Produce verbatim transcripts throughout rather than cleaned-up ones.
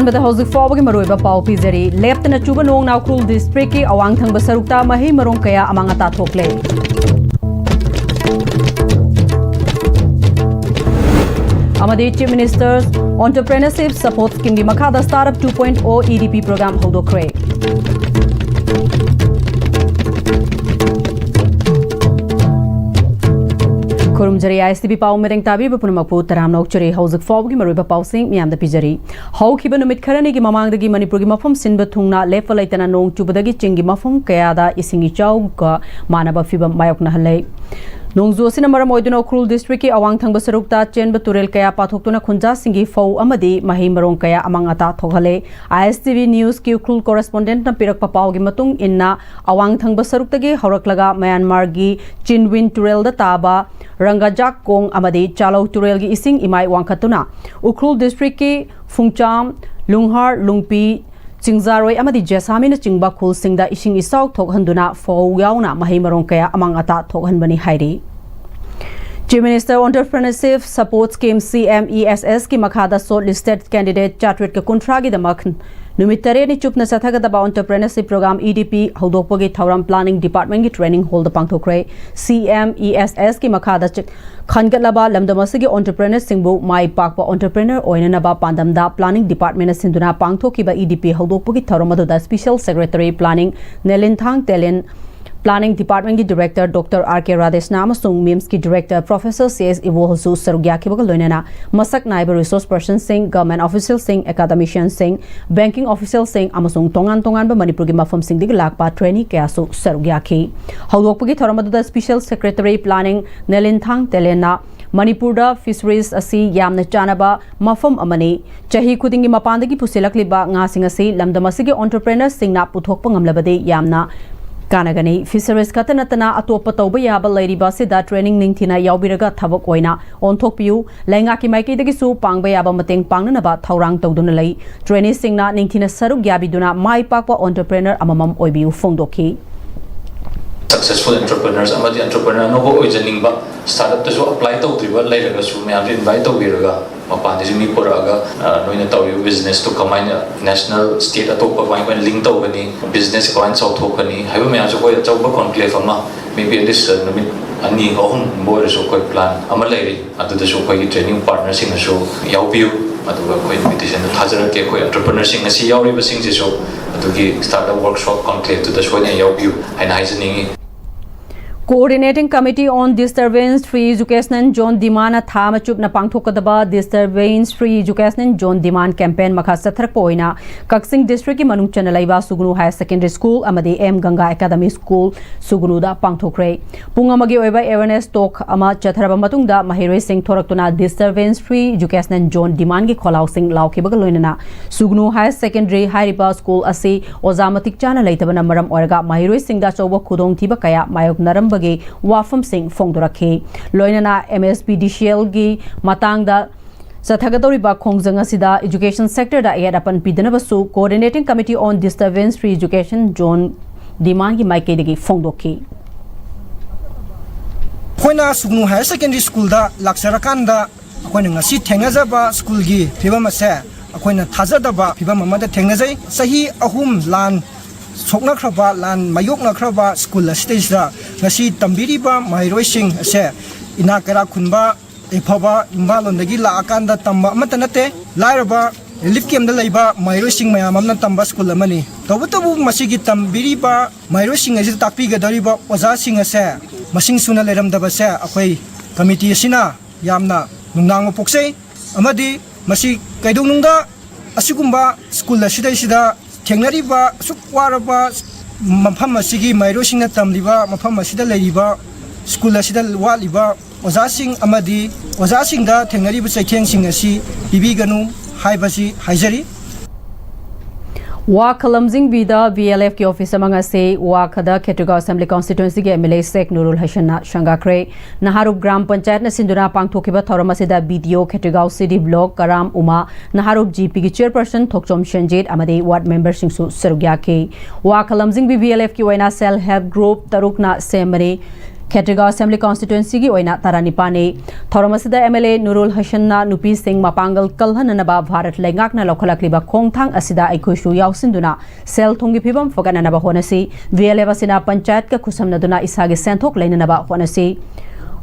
ꯕꯗ ꯍꯧꯖꯤꯛ ꯐꯥꯎꯕꯒꯤ ꯃꯔꯨꯑꯣꯏꯕ ꯄꯥꯎ ꯄꯤꯖꯔꯤ꯫ ꯂꯦꯞꯇꯅ ꯆꯨꯕ ꯅꯣꯡꯅ ꯎꯈ꯭ꯔꯨꯜ ꯗꯤꯁꯇ꯭ꯔꯤꯛꯀꯤ ꯑꯋꯥꯡ ꯊꯪꯕ ꯁꯔꯨꯛꯇ ꯃꯍꯩ ꯃꯔꯣꯡ ꯀꯌꯥ ꯑꯃꯥꯡ ꯑꯇꯥ ꯊꯣꯛꯂꯦ꯫ ꯑꯃꯗꯤ Chief Minister's Entrepreneurship Support Schemeꯒꯤ ꯃꯈꯥꯗ Startup two point oh EDP program ꯍꯧꯗꯣꯛꯈ꯭ꯔꯦ꯫ ꯈꯨꯔꯨꯝꯖꯔꯤ, ISTV ꯄꯥꯎ ꯃꯇꯦꯡ ꯇꯥꯕꯤꯕ ꯄꯨꯝꯅꯃꯛꯄꯨ ꯇꯔꯥꯝꯅ ꯑꯣꯛꯆꯔꯤ꯫ ꯍꯧꯖꯤꯛ ꯐꯥꯎꯕꯒꯤ ꯃꯔꯨꯑꯣꯏꯕ ꯄꯥꯎꯁꯤꯡ ꯃꯤꯌꯥꯝꯗ ꯄꯤꯖꯔꯤ꯫ ꯍꯧꯈꯤꯕ ꯅꯨꯃꯤꯠ ꯈꯔꯅꯤꯒꯤ ꯃꯃꯥꯡꯗꯒꯤ ꯃꯅꯤꯄꯨꯔꯒꯤ ꯃꯐꯝ ꯁꯤꯟꯕ ꯊꯨꯡꯅ ꯂꯦꯞꯄ ꯂꯩꯇꯅ ꯅꯣꯡ ꯆꯨꯕꯗꯒꯤ ꯆꯤꯡꯒꯤ ꯃꯐꯝ ꯀꯌꯥꯗ ꯏꯁꯤꯡ ꯏꯆꯥꯎꯒ ꯃꯥꯟꯅꯕ ꯐꯤꯕꯝ ꯃꯥꯌꯣꯛꯅꯍꯜꯂꯦ꯫ ꯅꯣꯡꯖꯨ ꯑꯁꯤꯅ ꯃꯔꯝ ꯑꯣꯏꯗꯨꯅ ꯎꯈ꯭ꯔꯨꯜ ꯗꯤꯁꯇ꯭ꯔꯤꯛꯀꯤ ꯑꯋꯥꯡ ꯊꯪꯕ ꯁꯔꯨꯛꯇ ꯆꯦꯟꯕ ꯇꯨꯔꯦꯜ ꯀꯌꯥ ꯄꯥꯊꯣꯛꯇꯨꯅ ꯈꯨꯟꯖꯥꯁꯤꯡꯒꯤ ꯐꯧ ꯑꯃꯗꯤ ꯃꯍꯩ ꯃꯔꯣꯡ ꯀꯌꯥ ꯑꯃꯥꯡ ꯑꯇꯥ ꯊꯣꯛꯍꯜꯂꯦ꯫ ISTV Newsꯀꯤ ꯎꯈ꯭ꯔꯨꯜ correspondentꯅ ꯄꯤꯔꯛꯄ ꯄꯥꯎꯒꯤ ꯃꯇꯨꯡ ꯏꯟꯅ, ꯑꯋꯥꯡ ꯊꯪꯕ ꯁꯔꯨꯛꯇꯒꯤ ꯍꯧꯔꯛꯂꯒ ꯃ꯭ꯌꯥꯟꯃꯥꯔꯒꯤ ꯆꯤꯟꯋꯤꯟ ꯇꯨꯔꯦꯜꯗ ꯇꯥꯕ ꯔꯪꯒꯥꯖꯥꯛ ꯀꯣꯡ ꯑꯃꯗꯤ ꯆꯥꯂꯧ ꯇꯨꯔꯦꯜꯒꯤ ꯏꯁꯤꯡ ꯏꯃꯥꯏ ꯋꯥꯡꯈꯠꯇꯨꯅ ꯎꯈ꯭ꯔꯨꯜ ꯗꯤꯁꯇ꯭ꯔꯤꯛꯀꯤ ꯐꯨꯡꯆꯥꯝ, ꯂꯨꯡꯍꯥꯔ, ꯂꯨꯡꯄꯤ, ꯆꯤꯡꯖꯥꯔꯣꯏ ꯑꯃꯗꯤ ꯖꯦꯁꯥꯃꯤꯅꯆꯤꯡꯕ ꯈꯨꯜꯁꯤꯡꯗ ꯏꯁꯤꯡ ꯏꯆꯥꯎ ꯊꯣꯛꯍꯟꯗꯨꯅ ꯐꯧ ꯌꯥꯎꯅ ꯃꯍꯩ ꯃꯔꯣꯡ ꯀꯌꯥ ꯑꯃꯥꯡ ꯑꯇꯥ ꯊꯣꯛꯍꯟꯕꯅꯤ ꯍꯥꯏꯔꯤ꯫ Chief Minister Entrepreneurship Support Scheme, CMESSꯀꯤ ꯃꯈꯥꯗ shortlisted candidate ꯆꯥꯇ꯭ꯔꯦꯠꯀ ꯀꯨꯟꯊ꯭ꯔꯥꯒꯤꯗꯃꯛ ꯅꯨꯃꯤꯠ ꯇꯔꯦꯠꯅꯤ ꯆꯨꯞꯅ ꯆꯠꯊꯒꯗꯕ Entrepreneurship Program, EDP, ꯍꯧꯗꯣꯛꯄꯒꯤ ꯊꯧꯔꯝ Planning Departmentꯀꯤ training hallꯗ ꯄꯥꯡꯊꯣꯛꯈ꯭ꯔꯦ꯫ CMESSꯀꯤ ꯃꯈꯥꯗ ꯆ-, ꯈꯟꯒꯠꯂꯕ ꯂꯝꯗꯝ ꯑꯁꯤꯒꯤ entrepreneurꯁꯤꯡꯕꯨ ꯃꯥꯏ ꯄꯥꯛꯄ entrepreneur ꯑꯣꯏꯅꯅꯕ ꯄꯥꯟꯗꯝꯗ Planning Departmentꯅ ꯁꯤꯟꯗꯨꯅ ꯄꯥꯡꯊꯣꯛꯈꯤꯕ EDP ꯍꯧꯗꯣꯛꯄꯒꯤ ꯊꯧꯔꯝ ꯑꯗꯨꯗ Special Secretary Planning ꯅꯦꯂꯤꯟꯊꯥꯡ ꯇꯦꯂꯤꯟ, Planning Departmentꯀꯤ Director Doctor R K Radheshyam ꯑꯃꯁꯨꯡ MIMSꯀꯤ Director Professor C S ꯏꯕꯣꯍꯜꯁꯨ ꯁꯔꯨꯛ ꯌꯥꯈꯤꯕꯒ ꯂꯣꯏꯅꯅ ꯃꯁꯛ ꯅꯥꯏꯕ resource personꯁꯤꯡ, government officialꯁꯤꯡ, academicianꯁꯤꯡ, banking officialꯁꯤꯡ ꯑꯃꯁꯨꯡ ꯇꯣꯉꯥꯟ ꯇꯣꯉꯥꯟꯕ ꯃꯅꯤꯄꯨꯔꯒꯤ ꯃꯐꯝꯁꯤꯡꯗꯒꯤ ꯂꯥꯛꯄ trainee ꯀꯌꯥꯁꯨ ꯁꯔꯨꯛ ꯌꯥꯈꯤ꯫ ꯍꯧꯗꯣꯛꯄꯒꯤ ꯊꯧꯔꯝ ꯑꯗꯨꯗ Special Secretary Planning ꯅꯦꯂꯤꯟꯊꯥꯡ ꯇꯦꯂꯦꯟꯅ ꯃꯅꯤꯄꯨꯔꯗ fisheries ꯑꯁꯤ ꯌꯥꯝꯅ ꯆꯥꯅꯕ ꯃꯐꯝ ꯑꯃꯅꯤ꯫ ꯆꯍꯤ ꯈꯨꯗꯤꯡꯒꯤ ꯃꯄꯥꯟꯗꯒꯤ ꯄꯨꯁꯤꯜꯂꯛꯂꯤꯕ ꯉꯥꯁꯤꯡ ꯑꯁꯤ ꯂꯝꯗꯝ ꯑꯁꯤꯒꯤ entrepreneurꯁꯤꯡꯅ ꯄꯨꯊꯣꯛꯄ ꯉꯝꯂꯕꯗꯤ ꯌꯥꯝꯅ ꯀꯥꯟꯅꯒꯅꯤ꯫ Fisheries ꯈꯛꯇ ꯅꯠꯇꯅ ꯑꯇꯣꯞꯄ ꯇꯧꯕ ꯌꯥꯕ ꯂꯩꯔꯤꯕ ꯑꯁꯤꯗ training ꯅꯤꯡꯊꯤꯅ ꯌꯥꯎꯕꯤꯔꯒ ꯊꯕꯛ ꯑꯣꯏꯅ ꯑꯣꯟꯊꯣꯛꯄꯤꯌꯨ꯫ ꯂꯩꯉꯥꯛꯀꯤ ꯃꯥꯏꯀꯩꯗꯒꯤꯁꯨ ꯄꯥꯡꯕ ꯌꯥꯕ ꯃꯇꯦꯡ ꯄꯥꯡꯅꯅꯕ ꯊꯧꯔꯥꯡ ꯇꯧꯗꯨꯅ ꯂꯩ꯫ Traineeꯁꯤꯡꯅ ꯅꯤꯡꯊꯤꯅ ꯁꯔꯨꯛ ꯌꯥꯕꯤꯗꯨꯅ ꯃꯥꯏ ꯄꯥꯛꯄ entrepreneur ꯑꯃꯃꯝ ꯑꯣꯏꯕꯤꯌꯨ ꯐꯣꯡꯗꯣꯛꯈꯤ꯫ Successful entrepreneurs ꯑꯃꯗꯤ entrepreneur ꯑꯅꯧꯕ ꯑꯣꯏꯖꯅꯤꯡꯕ, startup ꯇꯁꯨ apply ꯇꯧꯗ꯭ꯔꯤꯕ ꯂꯩꯔꯒꯁꯨ ꯃꯌꯥꯝꯁꯨ invite ꯇꯧꯕꯤꯔꯒ, ꯃꯄꯥꯟꯗꯒꯤꯁꯨ ꯃꯤ ꯄꯨꯔꯛꯑꯒ, ꯑ, ꯅꯣꯏꯅ ꯇꯧꯔꯤꯕ business ꯇꯨ ꯀꯃꯥꯏꯅ national, state ꯑꯇꯣꯞꯄ ꯀꯃꯥꯏ ꯀꯃꯥꯏꯅ link ꯇꯧꯒꯅꯤ, business ꯀꯃꯥꯏꯅ ꯆꯥꯎꯊꯣꯛꯀꯅꯤ ꯍꯥꯏꯕ ꯃꯌꯥꯝꯁꯨ ꯑꯩꯈꯣꯏ ꯑꯆꯧꯕ conclave ꯑꯃ, maybe at least, ꯑ, ꯅꯨꯃꯤꯠ ꯑꯅꯤ ꯑꯍꯨꯝꯒꯨꯝꯕ ꯑꯣꯏꯔꯁꯨ ꯑꯩꯈꯣꯏ plan ꯑꯃ ꯂꯩꯔꯤ꯫ ꯑꯗꯨꯗꯁꯨ ꯑꯩꯈꯣꯏꯒꯤ training partner ꯁꯤꯡꯅꯁꯨ ꯌꯥꯎꯕꯤꯌꯨ, ꯑꯗꯨꯒ ꯑꯩꯈꯣꯏ invitation ꯗꯨ ꯊꯥꯖꯔꯛꯀꯦ꯫ ꯑꯩꯈꯣꯏ entrepreneur ꯁꯤꯡ ꯉꯁꯤ ꯌꯥꯎꯔꯤꯕꯁꯤꯡꯁꯤꯁꯨ ꯑꯗꯨꯒꯤ startup workshop conclave ꯇꯨꯗ ꯁꯣꯏꯗꯅ ꯌꯥꯎꯕꯤꯌꯨ ꯍꯥꯏꯅ ꯍꯥꯏꯖꯅꯤꯡꯉꯤ꯫ Coordinating Committee on Disturbance Free Educational Zone demand ꯅ ꯊꯥ ꯑꯃ ꯆꯨꯞꯅ ꯄꯥꯡꯊꯣꯛꯀꯗꯕ Disturbance Free Educational Zone demand campaign ꯃꯈꯥ ꯆꯠꯊꯔꯛꯄ ꯑꯣꯏꯅ ꯀꯛꯆꯤꯡ district ꯀꯤ ꯃꯅꯨꯡ ꯆꯟꯅ ꯂꯩꯕ ꯁꯨꯒꯅꯨ Higher Secondary School ꯑꯃꯗꯤ M Ganga Academy School ꯁꯨꯒꯅꯨꯗ ꯄꯥꯡꯊꯣꯛꯈ꯭ꯔꯦ꯫ ꯄꯨꯡ ꯑꯃꯒꯤ ꯑꯣꯏꯕ awareness talk ꯑꯃ ꯆꯠꯊꯔꯕ ꯃꯇꯨꯡꯗ ꯃꯍꯩꯔꯣꯏꯁꯤꯡ ꯊꯣꯔꯛꯇꯨꯅ Disturbance Free Educational Zone demand ꯒꯤ ꯈꯣꯜꯂꯥꯎꯁꯤꯡ ꯂꯥꯎꯈꯤꯕꯒ ꯂꯣꯏꯅꯅ ꯁꯨꯒꯅꯨ Higher Secondary ꯍꯥꯏꯔꯤꯕ school ꯑꯁꯤ ꯑꯣꯖꯥ ꯃꯇꯤꯛ ꯆꯥꯅ ꯂꯩꯇꯕꯅ ꯃꯔꯝ ꯑꯣꯏꯔꯒ ꯃꯍꯩꯔꯣꯏꯁꯤꯡꯗ ꯑꯆꯧꯕ ꯈꯨꯗꯣꯡꯊꯤꯕ ꯀꯌꯥ ꯃꯥꯌꯣꯛꯅꯔꯝꯕꯒꯤ ꯋꯥꯐꯝꯁꯤꯡ ꯐꯣꯡꯗꯣꯔꯛꯈꯤ꯫ ꯂꯣꯏꯅꯅ M S P D C L ꯒꯤ ꯃꯇꯥꯡꯗ ꯆꯠꯊꯒꯗꯧꯔꯤꯕ ꯈꯣꯡꯖꯪ ꯑꯁꯤꯗ education sector ꯗ ꯑꯌꯦꯠ ꯑꯄꯟ ꯄꯤꯗꯅꯕꯁꯨ Coordinating Committee on Disturbance Free Education Zone demand ꯒꯤ ꯃꯥꯏꯀꯩꯗꯒꯤ ꯐꯣꯡꯗꯣꯛꯈꯤ꯫ ꯑꯩꯈꯣꯏꯅ ꯁꯨꯒꯅꯨ Higher Secondary School ꯗ ꯂꯥꯛꯆꯔꯀꯥꯟꯗ ꯑꯩꯈꯣꯏꯅ ꯉꯁꯤ ꯊꯦꯡꯅꯖꯕ school ꯒꯤ ꯐꯤꯕꯝ ꯑꯁꯦ ꯑꯩꯈꯣꯏꯅ ꯊꯥꯖꯗꯕ ꯐꯤꯕꯝ ꯑꯃꯗ ꯊꯦꯡꯅꯖꯩ꯫ ꯆꯍꯤ ꯑꯍꯨꯝ ꯂꯥꯟ ꯁꯣꯛꯅꯈ꯭ꯔꯕ, ꯂꯥꯟ ꯃꯥꯌꯣꯛꯅꯈ꯭ꯔꯕ school ꯑꯁꯤꯗꯩꯁꯤꯗ ꯉꯁꯤ ꯇꯝꯕꯤꯔꯤꯕ ꯃꯍꯩꯔꯣꯏꯁꯤꯡ ꯑꯁꯦ ꯏꯅꯥꯛ ꯀꯩꯔꯥꯛ ꯈꯨꯟꯕ, ꯑꯐꯕ ꯌꯨꯝꯕꯥꯜꯂꯣꯟꯗꯒꯤ ꯂꯥꯛꯑꯀꯥꯟꯗ ꯇꯝꯕ ꯑꯃꯠꯇ ꯅꯠꯇꯦ, ꯂꯥꯏꯔꯕ relief camp ꯇ ꯂꯩꯕ ꯃꯍꯩꯔꯣꯏꯁꯤꯡ ꯃꯌꯥꯝ ꯑꯃꯅ ꯇꯝꯕ school ꯑꯃꯅꯤ꯫ ꯇꯧꯕꯇꯕꯨ ꯃꯁꯤꯒꯤ ꯇꯝꯕꯤꯔꯤꯕ ꯃꯍꯩꯔꯣꯏꯁꯤꯡ ꯑꯁꯤꯗ ꯇꯥꯛꯄꯤꯒꯗꯧꯔꯤꯕ ꯑꯣꯖꯥꯁꯤꯡ ꯑꯁꯦ ꯃꯁꯤꯡ ꯁꯨꯅ ꯂꯩꯔꯝꯗꯕꯁꯦ ꯑꯩꯈꯣꯏ committee ꯑꯁꯤꯅ ꯌꯥꯝꯅ ꯅꯨꯡꯅꯥꯡꯕ ꯄꯣꯛꯆꯩ꯫ ꯑꯃꯗꯤ ꯃꯁꯤ ꯀꯩꯗꯧꯅꯨꯡꯗ ꯑꯁꯤꯒꯨꯝꯕ school ꯑꯁꯤꯗꯩꯁꯤꯗ ꯊꯦꯡꯅꯔꯤꯕ ꯑꯁꯨꯛ ꯋꯥꯔꯕ ꯃꯐꯝ ꯑꯁꯤꯒꯤ ꯃꯍꯩꯔꯣꯏꯁꯤꯡꯅ ꯇꯝꯂꯤꯕ, ꯃꯐꯝ ꯑꯁꯤꯗ ꯂꯩꯔꯤꯕ school ꯑꯁꯤꯗ ꯋꯥꯠꯂꯤꯕ ꯑꯣꯖꯥꯁꯤꯡ ꯑꯃꯗꯤ ꯑꯣꯖꯥꯁꯤꯡꯗ ꯊꯦꯡꯅꯔꯤꯕ ꯆꯩꯊꯦꯡꯁꯤꯡ ꯑꯁꯤ ꯄꯤꯕꯤꯒꯅꯨ ꯍꯥꯏꯕꯁꯤ ꯍꯥꯏꯖꯔꯤ꯫ ꯋꯥꯈꯜ ꯂꯝꯖꯤꯡꯕꯤꯗ ꯕꯤ ꯑꯦꯜ ꯑꯦꯐꯀꯤ ꯑꯣꯐꯤꯁ ꯑꯃ ꯉꯁꯤ ꯋꯥꯈꯗ ꯈꯦꯇ꯭ꯔꯤꯒꯥꯎ ꯑꯦꯁꯦꯝꯕ꯭ꯂꯤ ꯀꯣꯟꯁꯇꯤꯇ꯭ꯋꯦꯟꯁꯤꯒꯤ M L A Sheikh Nurul ꯍꯁꯟꯅ ꯁꯪꯒꯥꯈ꯭ꯔꯦ꯫ ꯅꯍꯥꯔꯨꯞ ꯒ꯭ꯔꯥꯝ ꯄꯟꯆꯥꯌꯠꯅ ꯁꯤꯟꯗꯨꯅ ꯄꯥꯡꯊꯣꯛꯈꯤꯕ ꯊꯧꯔꯝ ꯑꯁꯤꯗ B D O Khetrigao city block Karam Uma, Naharup G ꯄꯤꯒꯤ ꯆꯤꯌꯔꯄꯔꯁꯟ ꯊꯣꯛꯆꯣꯝ ꯁꯦꯟꯖꯤꯠ ꯑꯃꯗꯤ ꯋꯥꯔꯗ ꯃꯦꯝꯕꯔꯁꯤꯡꯁꯨ ꯁꯔꯨꯛ ꯌꯥꯈꯤ꯫ ꯋꯥꯈꯜ ꯂꯝꯖꯤꯡꯕꯤ ꯕꯤ ꯑꯦꯜ ꯑꯦꯐꯀꯤ ꯑꯣꯏꯅ ꯁꯦꯜꯐ ꯍꯦꯜꯞ ꯒ꯭ꯔꯨꯞ ꯇꯔꯨꯛꯅ ꯁꯦꯝꯕꯅꯤ꯫ ꯈꯦꯇ꯭ꯔꯤꯒꯥꯎ ꯑꯦꯁꯦꯝꯕ꯭ꯂꯤ ꯀꯣꯟꯁꯇꯤꯇ꯭ꯋꯦꯟꯁꯤꯒꯤ ꯑꯣꯏꯅ ꯇꯔꯥꯅꯤꯄꯥꯟꯅꯤ꯫ ꯊꯧꯔꯝ ꯑꯁꯤꯗ ꯑꯦꯝ ꯑꯦꯜ ꯑꯦ ꯅꯨꯔꯨꯜ ꯍꯁꯟꯅ ꯅꯨꯄꯤꯁꯤꯡ ꯃꯄꯥꯡꯒꯜ ꯀꯜꯍꯟꯅꯅꯕ ꯚꯥꯔꯠ ꯂꯩꯉꯥꯛꯅ ꯂꯧꯈꯠꯂꯛꯂꯤꯕ ꯈꯣꯡꯊꯥꯡ ꯑꯁꯤꯗ ꯑꯩꯈꯣꯏꯁꯨ ꯌꯥꯎꯁꯤꯟꯗꯨꯅ ꯁꯦꯜ ꯊꯨꯝꯒꯤ ꯐꯤꯕꯝ ꯐꯒꯠꯅꯅꯕ ꯍꯣꯠꯅꯁꯤ꯫ ꯕꯤ ꯑꯦꯜ ꯑꯦꯐ ꯑꯁꯤꯅ ꯄꯟꯆꯥꯌꯠꯀ ꯈꯨꯠꯁꯝꯅꯗꯨꯅ ꯏꯁꯥꯒꯤ ꯁꯦꯟꯊꯣꯛ ꯂꯩꯅꯅꯕ ꯍꯣꯠꯅꯁꯤ꯫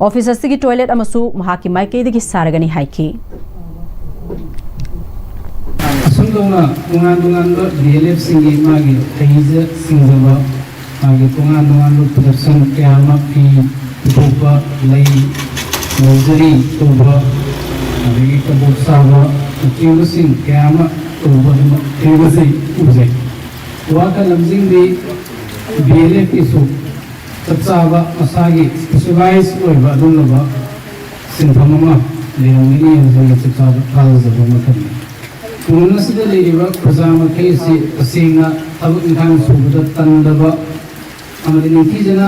ꯑꯣꯐꯤꯁ ꯑꯁꯤꯒꯤ ꯇꯣꯏꯂꯦꯠ ꯑꯃꯁꯨ ꯃꯍꯥꯛꯀꯤ ꯃꯥꯏꯀꯩꯗꯒꯤ ꯁꯥꯔꯒꯅꯤ ꯍꯥꯏꯈꯤ꯫ ꯑꯁꯨꯝ ꯇꯧꯅ ꯇꯣꯉꯥꯟ ꯇꯣꯉꯥꯟꯕ ꯕꯤ ꯑꯦꯜ ꯑꯦꯐꯁꯤꯡꯒꯤ ꯃꯥꯒꯤ ꯍꯩꯖ ꯁꯤꯡꯖꯕ, ꯃꯥꯒꯤ ꯇꯣꯉꯥꯟ ꯇꯣꯉꯥꯟꯕ ꯄ꯭ꯔꯗꯛꯁꯟ ꯀꯌꯥ ꯑꯃ, ꯐꯤ ꯄꯨꯊꯣꯛꯄ, ꯂꯩ, ꯂꯧꯖꯔꯤ ꯇꯧꯕ, ꯑꯗꯒꯤ ꯀꯕꯣꯛ ꯁꯥꯕ, ꯅꯆꯤꯡꯕꯁꯤꯡ ꯀꯌꯥ ꯑꯃ ꯇꯧꯕ ꯑꯗꯨꯃꯛ ꯍꯩꯕꯁꯤ ꯎꯖꯩ꯫ ꯋꯥꯈꯜ ꯂꯝꯖꯤꯡꯕꯤ ꯕꯤ ꯑꯦꯜ ꯑꯦꯐꯀꯤꯁꯨ ꯆꯞ ꯆꯥꯕ ꯃꯁꯥꯒꯤ ꯏꯁꯄꯤꯁꯦꯂꯥꯏꯖ ꯑꯣꯏꯕ ꯑꯗꯨꯒꯨꯝꯂꯕ ꯁꯤꯟꯐꯝ ꯑꯃ ꯂꯩꯔꯝꯒꯅꯤ ꯍꯥꯏꯅ ꯑꯩꯈꯣꯏꯒꯤ ꯆꯞ ꯆꯥꯕ ꯊꯥꯖꯖꯕ ꯑꯃ ꯊꯝꯃꯤ꯫ ꯈꯨꯡꯒꯪ ꯑꯁꯤꯗ ꯂꯩꯔꯤꯕ ꯄ꯭ꯔꯖꯥ ꯃꯈꯩ ꯑꯁꯤ ꯇꯁꯦꯡꯅ ꯊꯕꯛ ꯏꯪꯈꯥꯡ ꯁꯨꯕꯗ ꯇꯟꯗꯕ ꯑꯃꯗꯤ ꯅꯤꯡꯊꯤꯖꯅ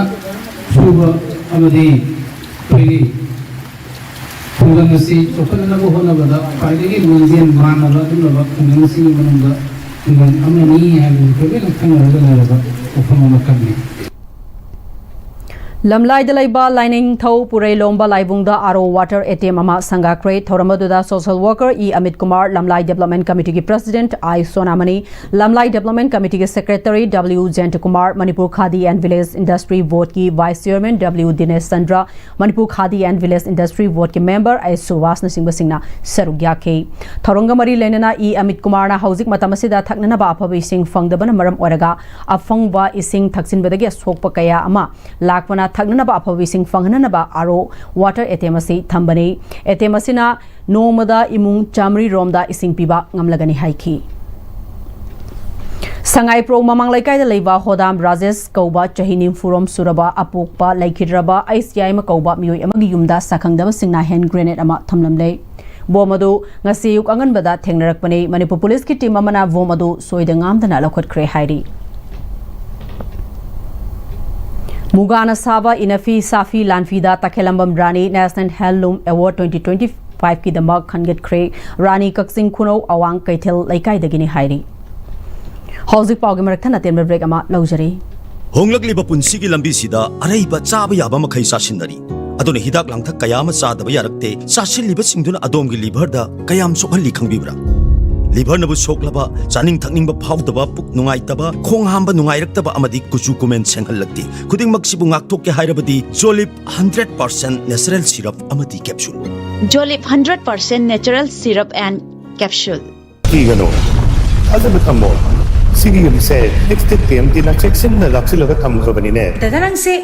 ꯁꯨꯕ ꯑꯃꯗꯤ ꯑꯩꯈꯣꯏꯒꯤ ꯈꯨꯡꯒꯪ ꯑꯁꯤ ꯆꯥꯎꯈꯠꯅꯅꯕ ꯍꯣꯠꯅꯕꯗ ꯈ꯭ꯋꯥꯏꯗꯒꯤ ꯂꯤꯡꯖꯦꯜ ꯃꯥꯟꯅꯕ ꯑꯗꯨꯒꯨꯝꯂꯕ ꯈꯨꯡꯒꯪꯁꯤꯡꯒꯤ ꯃꯅꯨꯡꯗ ꯈꯨꯡꯒꯪ ꯑꯃꯅꯤ ꯍꯥꯏꯕꯁꯤ ꯑꯩꯈꯣꯏ ꯂꯣꯏꯅ ꯈꯪꯅꯔꯒ ꯂꯩꯔꯕ ꯋꯥꯐꯝ ꯑꯃꯈꯛꯅꯤ꯫ ꯂꯝꯂꯥꯏꯗ ꯂꯩꯕ ꯂꯥꯏꯅꯤꯡꯊꯧ ꯄꯨꯔꯩꯂꯣꯝꯕ ꯂꯥꯏꯕꯨꯡꯗ R O water A T M ꯑꯃ ꯁꯪꯒꯥꯈ꯭ꯔꯦ꯫ ꯊꯧꯔꯝ ꯑꯗꯨꯗ social worker I Amit Kumar, Lamlai development ꯀꯃꯤꯇꯤꯒꯤ president I Sonamani, Lamlai development ꯀꯃꯤꯇꯤꯒꯤ secretary W Jayanta Kumar, Manipur khadi and village industry ꯕꯣꯔꯗꯀꯤ vice chairman W Dinesh Chandra, Manipur khadi and village industry ꯕꯣꯔꯗꯀꯤ ꯃꯦꯝꯕꯔ ꯑꯩꯆ ꯁꯨꯕꯥꯁꯅꯆꯤꯡꯕꯁꯤꯡꯅ ꯁꯔꯨꯛ ꯌꯥꯈꯤ꯫ ꯊꯧꯔꯝꯒ ꯃꯔꯤ ꯂꯩꯅꯅ ꯏ ꯑꯃꯤꯠ ꯀꯨꯃꯥꯔꯅ ꯍꯧꯖꯤꯛ ꯃꯇꯝ ꯑꯁꯤꯗ ꯊꯛꯅꯅꯕ ꯑꯐꯕ ꯏꯁꯤꯡ ꯐꯪꯗꯕꯅ ꯃꯔꯝ ꯑꯣꯏꯔꯒ ꯑꯐꯪꯕ ꯏꯁꯤꯡ ꯊꯛꯆꯤꯟꯕꯗꯒꯤ ꯑꯁꯣꯛꯄ ꯀꯌꯥ ꯑꯃ ꯂꯥꯛꯄꯅ ꯊꯛꯅꯅꯕ ꯑꯐꯕ ꯏꯁꯤꯡ ꯐꯪꯍꯟꯅꯅꯕ R O water A T M ꯑꯁꯤ ꯊꯝꯕꯅꯤ꯫ ꯑꯦ ꯇꯤ ꯑꯦꯝ ꯑꯁꯤꯅ ꯅꯣꯡꯃꯗ ꯏꯃꯨꯡ ꯆꯥꯃꯔꯤ ꯔꯣꯝꯗ ꯏꯁꯤꯡ ꯄꯤꯕ ꯉꯝꯂꯒꯅꯤ ꯍꯥꯏꯈꯤ꯫ ꯁꯉꯥꯏꯄ꯭ꯔꯧ ꯃꯃꯥꯡ ꯂꯩꯀꯥꯏꯗ ꯂꯩꯕ ꯍꯣꯗꯥꯝ ꯔꯥꯖꯦꯁ ꯀꯧꯕ ꯆꯍꯤ ꯅꯤꯐꯨ ꯔꯣꯝ ꯁꯨꯔꯕ ꯑꯄꯣꯛꯄ ꯂꯩꯈꯤꯗ꯭ꯔꯕ ꯑꯩꯁ ꯌꯥꯏꯃ ꯀꯧꯕ ꯃꯤꯑꯣꯏ ꯑꯃꯒꯤ ꯌꯨꯝꯗ ꯁꯛꯈꯪꯗꯕꯁꯤꯡꯅ ꯍꯦꯟ ꯒ꯭ꯔꯦꯅꯦꯗ ꯑꯃ ꯊꯝꯂꯝꯂꯦ꯫ ꯕꯣꯝ ꯑꯗꯨ ꯉꯁꯤ ꯑꯌꯨꯛ ꯑꯉꯟꯕꯗ ꯊꯦꯡꯅꯔꯛꯄꯅꯤ꯫ ꯃꯅꯤꯄꯨꯔ ꯄꯨꯂꯤꯁꯀꯤ ꯇꯤꯝ ꯑꯃꯅ ꯕꯣꯝ ꯑꯗꯨ ꯁꯣꯏꯗ ꯉꯥꯝꯗꯅ ꯂꯧꯈꯠꯈ꯭ꯔꯦ ꯍꯥꯏꯔꯤ꯫ ꯃꯨꯒꯥꯅ ꯁꯥꯕ ꯏꯅꯐꯤ ꯁꯥꯐꯤ ꯂꯥꯟꯐꯤꯗ ꯇꯈꯦꯂꯝꯕꯝ ꯔꯥꯅꯤ National Handloom Award twenty twenty five ꯀꯤꯗꯃꯛ ꯈꯟꯒꯠꯈ꯭ꯔꯦ꯫ ꯔꯥꯅꯤ ꯀꯛꯆꯤꯡ ꯈꯨꯅꯧ ꯑꯋꯥꯡ ꯀꯩꯊꯦꯜ ꯂꯩꯀꯥꯏꯗꯒꯤꯅꯤ ꯍꯥꯏꯔꯤ꯫ ꯍꯧꯖꯤꯛ ꯄꯥꯎꯒꯤ ꯃꯔꯛ ꯊꯠꯅ ꯑꯇꯦꯟꯕ ꯕ꯭ꯔꯦꯛ ꯑꯃ ꯂꯧꯖꯔꯤ꯫ ꯍꯣꯡꯂꯛꯂꯤꯕ ꯄꯨꯟꯁꯤꯒꯤ ꯂꯝꯕꯤꯁꯤꯗ ꯑꯔꯩꯕ ꯆꯥꯕ ꯌꯥꯕ ꯃꯈꯩ ꯆꯥꯁꯤꯟꯅꯔꯤ꯫ ꯑꯗꯨꯅ ꯍꯤꯗꯥꯛ ꯂꯥꯡꯊꯛ ꯀꯌꯥ ꯑꯃ ꯆꯥꯗꯕ ꯌꯥꯔꯛꯇꯦ꯫ ꯆꯥꯁꯤꯜꯂꯤꯕꯁꯤꯡꯗꯨꯅ ꯑꯗꯣꯝꯒꯤ ꯂꯤꯚꯔꯗ ꯀꯌꯥꯝ ꯁꯣꯛꯍꯜꯂꯤ ꯈꯪꯕꯤꯕ꯭ꯔꯥ? ꯂꯤꯚꯔꯅꯕꯨ ꯁꯣꯛꯂꯕ, ꯆꯥꯅꯤꯡ ꯊꯛꯅꯤꯡꯕ ꯐꯥꯎꯗꯕ, ꯄꯨꯛ ꯅꯨꯡꯉꯥꯏꯇꯕ, ꯈꯣꯡ ꯍꯥꯝꯕ ꯅꯨꯡꯉꯥꯏꯔꯛꯇꯕ ꯑꯃꯗꯤ ꯀꯨꯆꯨ ꯀꯨꯃꯦꯟ ꯁꯦꯡꯍꯜꯂꯛꯇꯦ꯫ ꯈꯨꯗꯤꯡꯃꯛꯁꯤꯕꯨ ꯉꯥꯛꯊꯣꯛꯀꯦ ꯍꯥꯏꯔꯕꯗꯤ Jolib hundred percent natural syrup ꯑꯃꯗꯤ capsule꯫ Jolib hundred percent natural syrup and capsule. ꯀꯤꯒꯅꯨ, ꯊꯥꯖꯕ ꯊꯝꯃꯣ꯫ ꯁꯤꯒꯤ ꯌꯨꯝꯁꯦ ꯑꯦꯛꯁꯇꯤꯛ ꯇꯤ ꯑꯦꯝ ꯇꯤꯅ ꯆꯦꯛꯁꯤꯟꯅ ꯂꯥꯛꯁꯤꯜꯂꯒ ꯊꯝꯈ꯭ꯔꯕꯅꯤꯅꯦ꯫ ꯗꯗꯥ, ꯅꯪꯁꯦ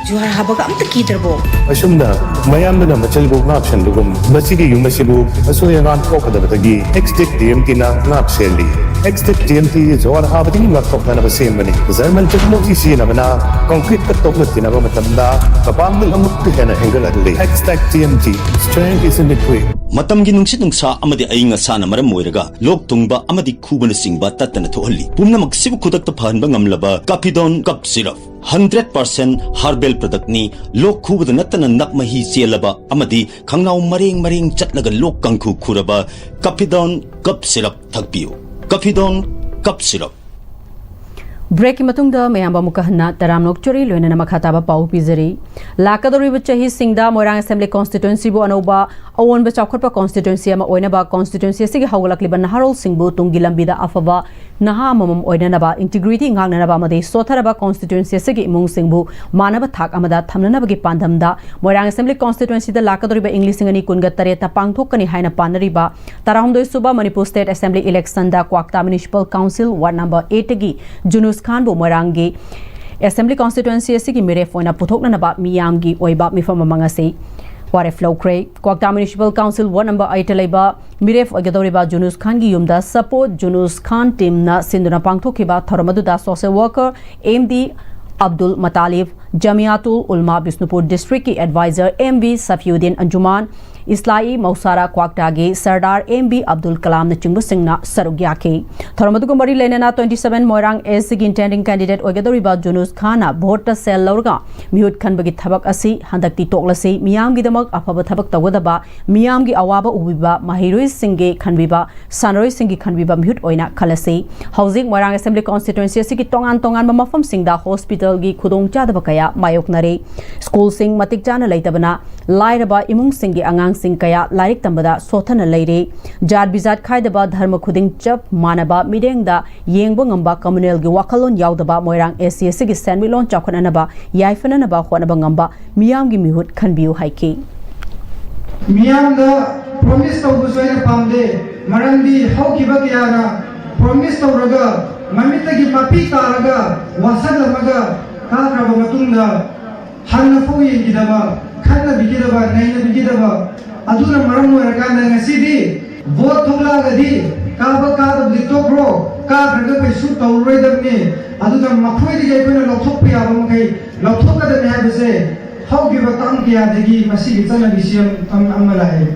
ꯖꯨꯍꯥꯔ ꯍꯥꯕꯒ ꯑꯝꯇ ꯀꯤꯗ꯭ꯔꯕꯣ? ꯑꯁꯨꯝꯅ ꯃꯌꯥꯝꯗꯨꯅ ꯃꯆꯜꯕꯨ ꯉꯥꯛꯁꯟꯕꯒꯨꯝ, ꯃꯁꯤꯒꯤ ꯌꯨꯝ ꯑꯁꯤꯕꯨ ꯑꯁꯣꯏ ꯑꯉꯥꯝ ꯊꯣꯛꯀꯗꯕꯗꯒꯤ ꯑꯦꯛꯁꯇꯤꯛ ꯇꯤ ꯑꯦꯝ ꯇꯤꯅ ꯉꯥꯛ ꯁꯦꯜꯂꯤ꯫ ꯑꯦꯛꯁꯇꯤꯛ ꯇꯤ ꯑꯦꯝ ꯇꯤ ꯖꯨꯍꯥꯔ ꯍꯥꯕꯗꯒꯤ ꯉꯥꯛꯊꯣꯛꯅꯅꯕ ꯁꯦꯝꯕꯅꯤ꯫ ꯖꯔꯃꯟ ꯇꯦꯛꯅꯣꯂꯣꯖꯤ ꯁꯤꯖꯤꯟꯅꯕꯅ ꯀꯪꯀ꯭ꯔꯤꯠꯀ ꯇꯣꯛꯅ ꯇꯤꯟꯅꯕ ꯃꯇꯝꯗ ꯃꯄꯥꯡꯒꯜ ꯑꯃꯨꯛꯀ ꯍꯦꯟꯅ ꯍꯦꯟꯒꯠꯍꯜꯂꯤ꯫ ꯑꯦꯛꯁꯇꯤꯛ T M T, strength is in liquid. ꯃꯇꯝꯒꯤ ꯅꯨꯡꯁꯤꯠ ꯅꯨꯡꯁꯥ ꯑꯃꯗꯤ ꯑꯏꯪ ꯑꯁꯥꯅ ꯃꯔꯝ ꯑꯣꯏꯔꯒ ꯂꯣꯛ ꯊꯨꯡꯕ ꯑꯃꯗꯤ ꯈꯨꯕꯅꯆꯤꯡꯕ ꯇꯠꯇꯅ ꯊꯣꯛꯍꯜꯂꯤ꯫ ꯄꯨꯝꯅꯃꯛꯁꯤꯕꯨ ꯈꯨꯗꯛꯇ ꯐꯍꯟꯕ ꯉꯝꯂꯕ Caphidone Cough Syrup, hundred percent herbal product ꯅꯤ꯫ ꯂꯣꯛ ꯈꯨꯕꯗ ꯅꯠꯇꯅ ꯅꯞ ꯃꯍꯤ ꯆꯦꯜꯂꯕ ꯑꯃꯗꯤ ꯈꯪꯅꯥꯎ ꯃꯔꯦꯡ ꯃꯔꯦꯡ ꯆꯠꯂꯒ ꯂꯣꯛ ꯀꯥꯡꯈꯨ ꯈꯨꯔꯕ Caphidone Cough Syrup ꯊꯛꯄꯤꯌꯨ꯫ Caphidone Cough Syrup꯫ ꯕ꯭ꯔꯦꯛꯀꯤ ꯃꯇꯨꯡꯗ ꯃꯌꯥꯝꯕꯨ ꯑꯃꯨꯛꯀ ꯍꯟꯅ ꯇꯔꯥꯝꯅ ꯑꯣꯛꯆꯔꯤ, ꯂꯣꯏꯅꯅ ꯃꯈꯥ ꯇꯥꯕ ꯄꯥꯎ ꯄꯤꯖꯔꯤ꯫ ꯂꯥꯛꯀꯗꯧꯔꯤꯕ ꯆꯍꯤꯁꯤꯡꯗ ꯃꯣꯏꯔꯥꯡ ꯑꯦꯁꯦꯝꯕ꯭ꯂꯤ ꯀꯣꯟꯁꯇꯤꯇ꯭ꯋꯦꯟꯁꯤꯕꯨ ꯑꯅꯧꯕ ꯑꯑꯣꯟꯕ ꯆꯥꯎꯈꯠꯄ ꯀꯣꯟꯁꯇꯤꯇ꯭ꯋꯦꯟꯁꯤ ꯑꯃ ꯑꯣꯏꯅꯕ, ꯀꯣꯟꯁꯇꯤꯇ꯭ꯋꯦꯟꯁꯤ ꯑꯁꯤꯒꯤ ꯍꯧꯒꯠꯂꯛꯂꯤꯕ ꯅꯍꯥꯔꯣꯜꯁꯤꯡꯕꯨ ꯇꯨꯡꯒꯤ ꯂꯝꯕꯤꯗ ꯑꯐꯕ ꯅꯍꯥ ꯑꯃꯃꯝ ꯑꯣꯏꯅꯅꯕ, ꯏꯟꯇꯤꯒ꯭ꯔꯤꯇꯤ ꯉꯥꯛꯅꯅꯕ ꯑꯃꯗꯤ ꯁꯣꯠꯊꯔꯕ ꯀꯣꯟꯁꯇꯤꯇ꯭ꯋꯦꯟꯁꯤ ꯑꯁꯤꯒꯤ ꯏꯃꯨꯡꯁꯤꯡꯕꯨ ꯃꯥꯟꯅꯕ ꯊꯥꯛ ꯑꯃꯗ ꯊꯝꯅꯅꯕꯒꯤ ꯄꯥꯟꯗꯝꯗ ꯃꯣꯏꯔꯥꯡ ꯑꯦꯁꯦꯝꯕ꯭ꯂꯤ ꯀꯣꯟꯁꯇꯤꯇ꯭ꯋꯦꯟꯁꯤꯗ ꯂꯥꯛꯀꯗꯧꯔꯤꯕ ꯏꯪ ꯂꯤꯁꯤꯡ ꯑꯅꯤ ꯀꯨꯟꯒ ꯇꯔꯦꯠꯇ ꯄꯥꯡꯊꯣꯛꯀꯅꯤ ꯍꯥꯏꯅ ꯄꯥꯅꯔꯤꯕ ꯇꯔꯥꯍꯨꯝꯗꯣꯏ ꯁꯨꯕ ꯃꯅꯤꯄꯨꯔ ꯁ꯭ꯇꯦꯠ ꯑꯦꯁꯦꯝꯕ꯭ꯂꯤ ꯏꯂꯦꯛꯁꯟꯗ ꯀ꯭ꯋꯥꯛꯇꯥ ꯃ꯭ꯌꯨꯅꯤꯁꯤꯄꯥꯜ ꯀꯥꯎꯟꯁꯤꯜ ꯋꯥꯔꯗ ꯅꯝꯕꯔ ꯑꯩꯠꯇꯒꯤ ꯖꯨꯅꯨꯁ ꯈꯥꯟꯕꯨ ꯃꯣꯏꯔꯥꯡꯒꯤ ꯑꯦꯁꯦꯝꯕ꯭ꯂꯤ ꯀꯣꯟꯁꯇꯤꯇ꯭ꯋꯦꯟꯁꯤ ꯑꯁꯤꯒꯤ ꯃꯤꯔꯦꯞ ꯑꯣꯏꯅ ꯄꯨꯊꯣꯛꯅꯅꯕ ꯃꯤꯌꯥꯝꯒꯤ ꯑꯣꯏꯕ ꯃꯤꯐꯝ ꯑꯃ ꯉꯁꯤ ꯋꯥꯔꯦꯞ ꯂꯧꯈ꯭ꯔꯦ꯫ ꯀ꯭ꯋꯥꯛꯇꯥ ꯃ꯭ꯌꯨꯅꯤꯁꯤꯄꯥꯜ ꯀꯥꯎꯟꯁꯤꯜ ꯋꯥꯔꯗ ꯅꯝꯕꯔ ꯑꯩꯠꯇ ꯂꯩꯕ ꯃꯤꯔꯦꯞ ꯑꯣꯏꯒꯗꯧꯔꯤꯕ ꯖꯨꯅꯨꯁ ꯈꯥꯟꯒꯤ ꯌꯨꯝꯗ ꯁꯄꯣꯔꯠ ꯖꯨꯅꯨꯁ ꯈꯥꯟ ꯇꯤꯝꯅ ꯁꯤꯟꯗꯨꯅ ꯄꯥꯡꯊꯣꯛꯈꯤꯕ ꯊꯧꯔꯝ ꯑꯗꯨꯗ social worker M D Abdul Matalib, Jamiatul Ulama Bishnupur ꯗꯤꯁꯇ꯭ꯔꯤꯛꯀꯤ adviser M V Safiuddin Anjuman, Islah Muashara ꯀ꯭ꯋꯥꯛꯇꯥꯒꯤ ꯁꯔꯗꯥꯔ ꯑꯦꯝ ꯕꯤ ꯑꯕꯗꯨꯜ ꯀꯂꯥꯝꯅꯆꯤꯡꯕꯁꯤꯡꯅ ꯁꯔꯨꯛ ꯌꯥꯈꯤ꯫ ꯊꯧꯔꯝ ꯑꯗꯨꯒ ꯃꯔꯤ ꯂꯩꯅꯅ twenty seven ꯃꯣꯏꯔꯥꯡ ꯑꯦꯁ ꯁꯤꯒꯤ intending candidate ꯑꯣꯏꯒꯗꯧꯔꯤꯕ ꯖꯨꯅꯨꯁ ꯈꯥꯟꯅ ꯚꯣꯠꯇ ꯁꯦꯜ ꯂꯧꯔꯒ ꯃꯤꯍꯨꯠ ꯈꯟꯕꯒꯤ ꯊꯕꯛ ꯑꯁꯤ ꯍꯟꯗꯛꯇꯤ ꯇꯣꯛꯂꯁꯤ, ꯃꯤꯌꯥꯝꯒꯤꯗꯃꯛ ꯑꯐꯕ ꯊꯕꯛ ꯇꯧꯒꯗꯕ, ꯃꯤꯌꯥꯝꯒꯤ ꯑꯋꯥꯕ ꯎꯕꯤꯕ, ꯃꯍꯩꯔꯣꯏꯁꯤꯡꯒꯤ ꯈꯟꯕꯤꯕ, ꯁꯥꯟꯅꯔꯣꯏꯁꯤꯡꯒꯤ ꯈꯟꯕꯤꯕ ꯃꯤꯍꯨꯠ ꯑꯣꯏꯅ ꯈꯜꯂꯁꯤ꯫ ꯍꯧꯖꯤꯛ ꯃꯣꯏꯔꯥꯡ Assembly Constituency ꯑꯁꯤꯒꯤ ꯇꯣꯉꯥꯟ ꯇꯣꯉꯥꯟꯕ ꯃꯐꯝꯁꯤꯡꯗ hospitalꯒꯤ ꯈꯨꯗꯣꯡꯆꯥꯗꯕ ꯀꯌꯥ ꯃꯥꯌꯣꯛꯅꯔꯤ꯫ ꯁ꯭ꯀꯨꯜꯁꯤꯡ ꯃꯇꯤꯛ ꯆꯥꯅ ꯂꯩꯇꯕꯅ ꯂꯥꯏꯔꯕ ꯏꯃꯨꯡꯁꯤꯡꯒꯤ ꯑꯉꯥꯡꯁꯤꯡ ꯀꯌꯥ ꯂꯥꯏꯔꯤꯛ ꯇꯝꯕꯗ ꯁꯣꯠꯊꯅ ꯂꯩꯔꯤ꯫ ꯖꯥꯠ ꯕꯤꯖꯥꯠ ꯈꯥꯏꯗꯕ, ꯙꯔꯃ ꯈꯨꯗꯤꯡ ꯆꯞ ꯃꯥꯟꯅꯕ ꯃꯤꯠꯌꯦꯡꯗ ꯌꯦꯡꯕ ꯉꯝꯕ communalꯒꯤ ꯋꯥꯈꯜꯂꯣꯟ ꯌꯥꯎꯗꯕ ꯃꯣꯏꯔꯥꯡ ꯑꯦꯁ ꯁꯤ ꯑꯦꯁ ꯁꯤꯒꯤ ꯁꯦꯟꯃꯤꯠꯂꯣꯟ ꯆꯥꯎꯈꯠꯅꯅꯕ, ꯌꯥꯏꯐꯅꯅꯕ ꯍꯣꯠꯅꯕ ꯉꯝꯕ ꯃꯤꯌꯥꯝꯒꯤ ꯃꯤꯍꯨꯠ ꯈꯟꯕꯤꯌꯨ ꯍꯥꯏꯈꯤ꯫ ꯃꯤꯌꯥꯝꯗ promise ꯇꯧꯕꯁꯨ ꯑꯩꯅ ꯄꯥꯝꯗꯦ, ꯃꯔꯝꯗꯤ ꯍꯧꯈꯤꯕ ꯀꯌꯥꯅ promise ꯇꯧꯔꯒ ꯃꯃꯤꯠꯇꯒꯤ ꯃꯄꯤ ꯇꯥꯔꯒ ꯋꯥꯁꯛꯂꯝꯃꯒ ꯀꯥꯈ꯭ꯔꯕ ꯃꯇꯨꯡꯗ ꯍꯟꯅ ꯐꯥꯎ ꯌꯦꯡꯈꯤꯗꯕ, ꯈꯟꯅꯕꯤꯈꯤꯗꯕ, ꯅꯩꯅꯕꯤꯈꯤꯗꯕ, ꯑꯗꯨꯅ ꯃꯔꯝ ꯑꯣꯏꯔꯀꯥꯟꯗ ꯉꯁꯤꯗꯤ vote ꯊꯣꯛꯂꯛꯑꯒꯗꯤ ꯀꯥꯕ ꯀꯥꯗꯕꯗꯤ ꯇꯣꯛꯈ꯭ꯔꯣ, ꯀꯥꯈ꯭ꯔꯒ ꯀꯩꯁꯨ ꯇꯧꯔꯔꯣꯏꯗꯕꯅꯤ꯫ ꯑꯗꯨꯅ ꯃꯈꯣꯏꯗꯒꯤ ꯑꯩꯈꯣꯏꯅ ꯂꯧꯊꯣꯛꯄ ꯌꯥꯕ ꯃꯈꯩ ꯂꯧꯊꯣꯛꯀꯗꯕꯅꯤ ꯍꯥꯏꯕꯁꯦ ꯍꯧꯈꯤꯕ ꯇꯥꯡ ꯀꯌꯥꯗꯒꯤ ꯃꯁꯤꯒꯤ ꯆꯠꯅꯕꯤꯁꯤ ꯑꯃ, ꯑꯃ ꯂꯥꯛꯑꯦ꯫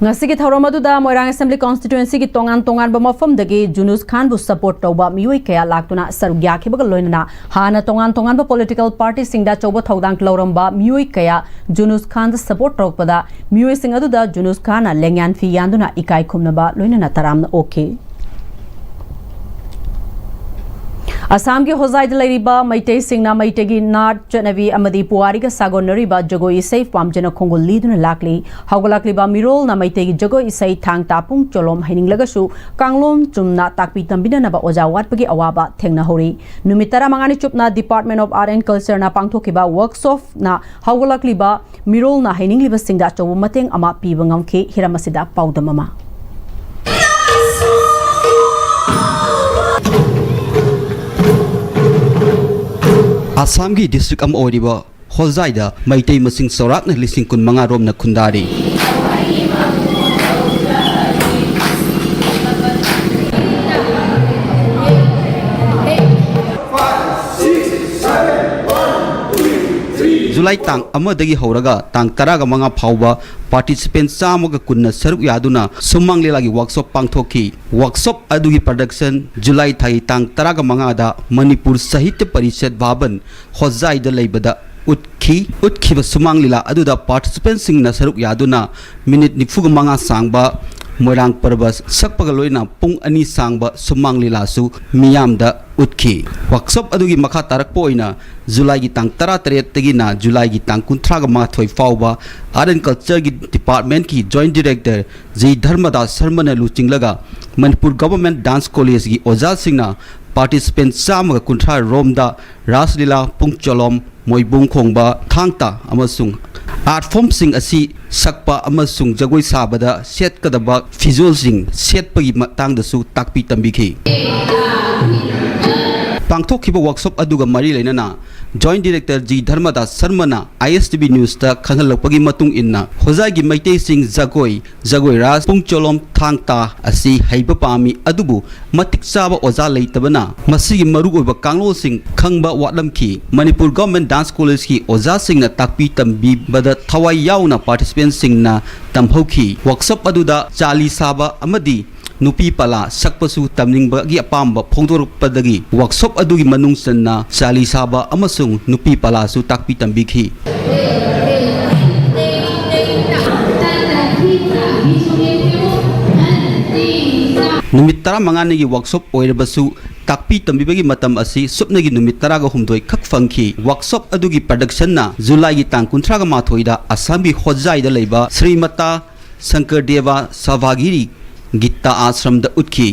ꯉꯁꯤꯒꯤ ꯊꯧꯔꯝ ꯑꯗꯨꯗ ꯃꯣꯏꯔꯥꯡ Assembly Constituencyꯒꯤ ꯇꯣꯉꯥꯟ ꯇꯣꯉꯥꯟꯕ ꯃꯐꯝꯗꯒꯤ ꯖꯨꯅꯨꯁ ꯈꯥꯟꯕꯨ support ꯇꯧꯕ ꯃꯤꯑꯣꯏ ꯀꯌꯥ ꯂꯥꯛꯇꯨꯅ ꯁꯔꯨꯛ ꯌꯥꯈꯤꯕꯒ ꯂꯣꯏꯅꯅ ꯍꯥꯟꯅ ꯇꯣꯉꯥꯟ ꯇꯣꯉꯥꯟꯕ political partyꯁꯤꯡꯗ ꯑꯆꯧꯕ ꯊꯧꯗꯥꯡ ꯂꯧꯔꯝꯕ ꯃꯤꯑꯣꯏ ꯀꯌꯥ ꯖꯨꯅꯨꯁ ꯈꯥꯟꯗ support ꯇꯧꯔꯛꯄꯗ ꯃꯤꯑꯣꯏꯁꯤꯡ ꯑꯗꯨꯗ ꯖꯨꯅꯨꯁ ꯈꯥꯟꯅ ꯂꯦꯡꯌꯥꯟ ꯐꯤ ꯌꯥꯟꯗꯨꯅ ꯏꯀꯥꯏ ꯈꯨꯝꯅꯕ ꯂꯣꯏꯅꯅ ꯇꯔꯥꯝꯅ ꯑꯣꯛꯈꯤ꯫ ꯑꯁꯥꯝꯒꯤ ꯍꯣꯖꯥꯏꯗ ꯂꯩꯔꯤꯕ ꯃꯩꯇꯩꯁꯤꯡꯅ ꯃꯩꯇꯩꯒꯤ ꯅꯥꯠ, ꯆꯠꯅꯕꯤ ꯑꯃꯗꯤ ꯄꯨꯋꯥꯔꯤꯒ ꯁꯥꯒꯣꯟꯅꯔꯤꯕ ꯖꯒꯣꯏ ꯏꯁꯩ ꯄꯥꯝꯖꯅ ꯈꯣꯡꯒꯨꯜ ꯂꯤꯗꯨꯅ ꯂꯥꯛꯂꯤ꯫ ꯍꯧꯒꯠꯂꯛꯂꯤꯕ ꯃꯤꯔꯣꯜꯅ ꯃꯩꯇꯩꯒꯤ ꯖꯒꯣꯏ ꯏꯁꯩ ꯊꯥꯡ ꯇꯥ ꯄꯨꯡ ꯆꯣꯂꯣꯝ ꯍꯩꯅꯤꯡꯂꯒꯁꯨ ꯀꯥꯡꯂꯣꯟ ꯆꯨꯝꯅ ꯇꯥꯛꯄꯤ ꯇꯝꯕꯤꯅꯅꯕ ꯑꯣꯖꯥ ꯋꯥꯠꯄꯒꯤ ꯑꯋꯥꯕ ꯊꯦꯡꯅꯍꯧꯔꯤ꯫ ꯅꯨꯃꯤꯠ ꯇꯔꯥꯃꯉꯥꯅꯤ ꯆꯨꯞꯅ Department of Art and Cultureꯅ ꯄꯥꯡꯊꯣꯛꯈꯤꯕ workshopꯅ ꯍꯧꯒꯠꯂꯛꯂꯤꯕ ꯃꯤꯔꯣꯜꯅ ꯍꯩꯅꯤꯡꯂꯤꯕꯁꯤꯡꯗ ꯑꯆꯧꯕ ꯃꯇꯦꯡ ꯑꯃ ꯄꯤꯕ ꯉꯝꯈꯤ꯫ ꯍꯤꯔꯝ ꯑꯁꯤꯗ ꯄꯥꯎꯗꯝ ꯑꯃ꯫ ꯑꯁꯥꯝꯒꯤ district ꯑꯃ ꯑꯣꯏꯔꯤꯕ ꯍꯣꯖꯥꯏꯗ ꯃꯩꯇꯩ ꯃꯁꯤꯡ ꯆꯥꯎꯔꯥꯛꯅ ꯂꯤꯁꯤꯡ ꯀꯨꯟꯃꯉꯥ ꯔꯣꯝꯅ ꯈꯨꯟꯗꯥꯔꯤ꯫ ꯖꯨꯂꯥꯏ ꯇꯥꯡ ꯑꯃꯗꯒꯤ ꯍꯧꯔꯒ ꯇꯥꯡ ꯇꯔꯥꯒ ꯃꯉꯥ ꯐꯥꯎꯕ participant ꯆꯥꯝꯃꯒ ꯀꯨꯟꯅ ꯁꯔꯨꯛ ꯌꯥꯗꯨꯅ ꯁꯨꯃꯥꯡ ꯂꯤꯂꯥꯒꯤ workshop ꯄꯥꯡꯊꯣꯛꯈꯤ꯫ Workshop ꯑꯗꯨꯒꯤ production ꯖꯨꯂꯥꯏ ꯊꯥꯒꯤ ꯇꯥꯡ ꯇꯔꯥꯒ ꯃꯉꯥꯗ ꯃꯅꯤꯄꯨꯔ ꯁꯥꯍꯤꯇ꯭ꯌ ꯄꯔꯤꯁꯠ ꯚꯕꯟ ꯍꯣꯖꯥꯏꯗ ꯂꯩꯕꯗ ꯎꯠꯈꯤ꯫ ꯎꯠꯈꯤꯕ ꯁꯨꯃꯥꯡ ꯂꯤꯂꯥ ꯑꯗꯨꯗ participantꯁꯤꯡꯅ ꯁꯔꯨꯛ ꯌꯥꯗꯨꯅ ꯃꯤꯅꯤꯠ ꯅꯤꯐꯨꯒ ꯃꯉꯥ ꯁꯥꯡꯕ ꯃꯣꯏꯔꯥꯡ ꯄꯔꯕ ꯁꯛꯄꯒ ꯂꯣꯏꯅ ꯄꯨꯡ ꯑꯅꯤ ꯁꯥꯡꯕ ꯁꯨꯃꯥꯡ ꯂꯤꯂꯥꯁꯨ ꯃꯤꯌꯥꯝꯗ ꯎꯠꯈꯤ꯫ Workshop ꯑꯗꯨꯒꯤ ꯃꯈꯥ ꯇꯥꯔꯛꯄ ꯑꯣꯏꯅ ꯖꯨꯂꯥꯏꯒꯤ ꯇꯥꯡ ꯇꯔꯥꯇꯔꯦꯠꯇꯒꯤꯅ ꯖꯨꯂꯥꯏꯒꯤ ꯇꯥꯡ ꯀꯨꯟꯊ꯭ꯔꯥꯒ ꯃꯥꯊꯣꯏ ꯐꯥꯎꯕ Art and Cultureꯒꯤ departmentꯀꯤ joint director ꯖꯤ ꯙꯔꯃꯗꯥꯁ ꯁꯔꯃꯅ ꯂꯨꯆꯤꯡꯂꯒ ꯃꯅꯤꯄꯨꯔ Government Dance Collegeꯒꯤ ꯑꯣꯖꯥꯁꯤꯡꯅ participant ꯆꯥꯝꯃꯒ ꯀꯨꯟꯊ꯭ꯔꯥ ꯔꯣꯝꯗ ꯔꯥꯁ ꯂꯤꯂꯥ, ꯄꯨꯡ ꯆꯣꯂꯣꯝ, ꯃꯣꯏꯕꯨꯡ ꯈꯣꯡꯕ, ꯊꯥꯡ ꯇꯥ ꯑꯃꯁꯨꯡ art formꯁꯤꯡ ꯑꯁꯤ ꯁꯛꯄ ꯑꯃꯁꯨꯡ ꯖꯒꯣꯏ ꯁꯥꯕꯗ ꯁꯦꯠꯀꯗꯕ ꯐꯤꯖꯣꯜꯁꯤꯡ ꯁꯦꯠꯄꯒꯤ ꯃꯇꯥꯡꯗꯁꯨ ꯇꯥꯛꯄꯤ ꯇꯝꯕꯤꯈꯤ꯫ ꯄꯥꯡꯊꯣꯛꯈꯤꯕ workshop ꯑꯗꯨꯒ ꯃꯔꯤ ꯂꯩꯅꯅ joint director G Dharmadas ꯁꯔꯃꯅ ISTV newsꯇ ꯈꯪꯍꯜꯂꯛꯄꯒꯤ ꯃꯇꯨꯡ ꯏꯟꯅ, ꯍꯣꯖꯥꯏꯒꯤ ꯃꯩꯇꯩꯁꯤꯡ ꯖꯒꯣꯏ, ꯖꯒꯣꯏ ꯔꯥꯁ, ꯄꯨꯡ ꯆꯣꯂꯣꯝ, ꯊꯥꯡ ꯇꯥ ꯑꯁꯤ ꯍꯩꯕ ꯄꯥꯝꯃꯤ, ꯑꯗꯨꯕꯨ ꯃꯇꯤꯛ ꯆꯥꯕ ꯑꯣꯖꯥ ꯂꯩꯇꯕꯅ ꯃꯁꯤꯒꯤ ꯃꯔꯨꯑꯣꯏꯕ ꯀꯥꯡꯂꯣꯟꯁꯤꯡ ꯈꯪꯕ ꯋꯥꯠꯂꯝꯈꯤ꯫ ꯃꯅꯤꯄꯨꯔ Government Dance Collegeꯀꯤ ꯑꯣꯖꯥꯁꯤꯡꯅ ꯇꯥꯛꯄꯤ ꯇꯝꯕꯤꯕꯗ ꯊꯋꯥꯏ ꯌꯥꯎꯅ participantꯁꯤꯡꯅ ꯇꯝꯍꯧꯈꯤ꯫ Workshop ꯑꯗꯨꯗ ꯆꯥꯂꯤ ꯁꯥꯕ ꯑꯃꯗꯤ ꯅꯨꯄꯤ ꯄꯂꯥ ꯁꯛꯄꯁꯨ ꯇꯝꯅꯤꯡꯕꯒꯤ ꯑꯄꯥꯝꯕ ꯐꯣꯡꯗꯣꯔꯛꯄꯗꯒꯤ workshop ꯑꯗꯨꯒꯤ ꯃꯅꯨꯡ ꯆꯟꯅ ꯆꯥꯂꯤ ꯁꯥꯕ ꯑꯃꯁꯨꯡ ꯅꯨꯄꯤ ꯄꯂꯥꯁꯨ ꯇꯥꯛꯄꯤ ꯇꯝꯕꯤꯈꯤ꯫ ꯅꯨꯃꯤꯠ ꯇꯔꯥꯃꯉꯥꯅꯤꯒꯤ workshop ꯑꯣꯏꯔꯕꯁꯨ, ꯇꯥꯛꯄꯤ ꯇꯝꯕꯤꯕꯒꯤ ꯃꯇꯝ ꯑꯁꯤ ꯁꯨꯞꯅꯒꯤ ꯅꯨꯃꯤꯠ ꯇꯔꯥꯒ ꯍꯨꯝꯗꯣꯏ ꯈꯛ ꯐꯪꯈꯤ꯫ Workshop ꯑꯗꯨꯒꯤ productionꯅ ꯖꯨꯂꯥꯏꯒꯤ ꯇꯥꯡ ꯀꯨꯟꯊ꯭ꯔꯥꯒ ꯃꯥꯊꯣꯏꯗ ꯑꯁꯥꯝꯒꯤ ꯍꯣꯖꯥꯏꯗ ꯂꯩꯕ ꯁ꯭ꯔꯤꯃꯇꯥ ꯁꯪꯀꯔꯗꯦꯕ ꯁꯚꯥꯒꯤꯔꯤ ꯒꯤꯇꯥ ꯑꯥꯁ꯭ꯔꯝꯗ ꯎꯠꯈꯤ꯫